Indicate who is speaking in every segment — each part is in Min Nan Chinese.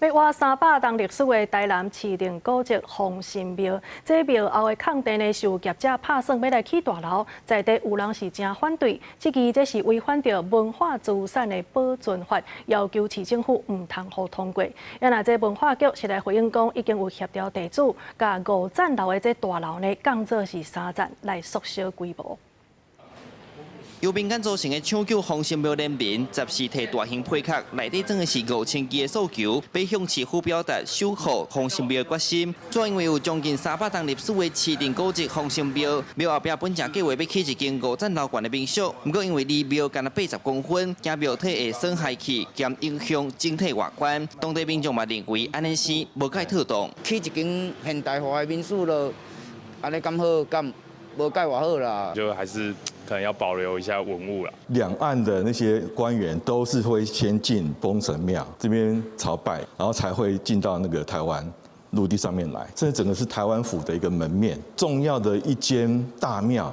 Speaker 1: 欲活300冬歷史的台南市定古蹟洪心廟，這廟後的空地呢，是有業者拍算欲來起大樓，在地有人是誠反對，質疑這是違反著文化資產的保存法，要求市政府毋通予通過。啊若這文化局是來回應講，已經有協調地主，共五層樓的這大樓呢，降做是三層來縮小規模。
Speaker 2: 由民間組成的搶救洪心廟聯盟，十四提大型皮殼，內底裝的是5000支的訴求，欲向市府表達守護洪心廟的決心。主要因為有將近300冬歷史的市定古蹟洪心廟，廟後壁本正計劃欲起一間五層樓懸的民宿，毋過因為離廟干焦80公分，驚廟體會損害去，兼影響整體外觀。當地民眾嘛認為按呢生無蓋妥當。
Speaker 3: 起一間現代化的民宿囉，按呢敢好敢無蓋偌好啦。
Speaker 4: 就還是可能要保留一下文物啦。
Speaker 5: 兩岸的那些官員都是會先進豐神廟這邊朝拜，然後才會進到那個台灣陸地上面來。這整個是台灣府的一個門面，重要的一間大廟，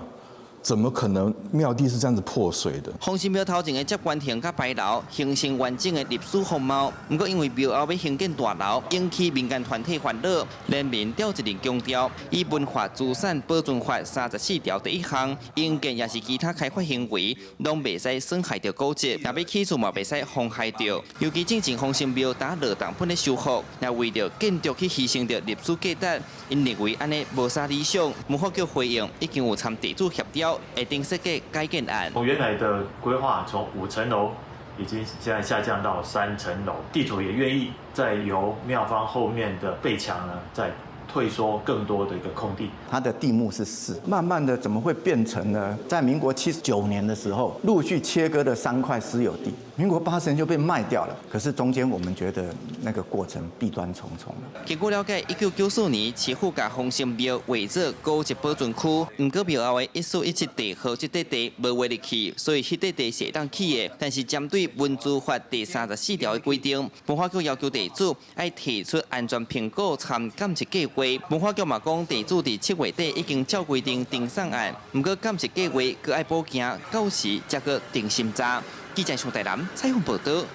Speaker 5: 怎麼可能廟地是這樣子破碎的？
Speaker 2: 洪心廟頭前的接官亭佮牌樓形成完整的歷史風貌，毋過因為廟後欲興建大樓，引起民間團體煩惱。聯盟召集人強調，依文化資產保存法34條第一項，興建抑是其他開發行為，攏袂使損害著古蹟，若欲起厝嘛袂使妨害著。尤其進前洪心廟焦落重本咧修復，若為著建築去犧牲著歷史價值，𪜶認為按呢無啥理想。文化局回應，已經有參地主協調，會定設計改建案。
Speaker 6: 從原來的規劃，從五層樓已經現在下降到三層樓，地主也願意再由廟方後面的背牆呢，再退縮更多的一個空地。
Speaker 7: 它的地目是四，慢慢的怎麼會變成呢？在民國79年的時候，陸續切割了三塊私有地，民國80年就被賣掉了。可是中間我們覺得那個過程弊端重重。
Speaker 2: 根據了解，1994年市府共洪心廟劃做古蹟保存區，毋過廟後的1417地號這塊地無劃入去，所以彼塊地是會當起的。但是針對文資法第34條的規定，文化局要求地主愛提出安全評估參監測計劃。文化局嘛講，地主佇7月底已經照規定呈送案，毋過監測計劃閣愛補件，到時才閣定審查。記者上台南採訪報道。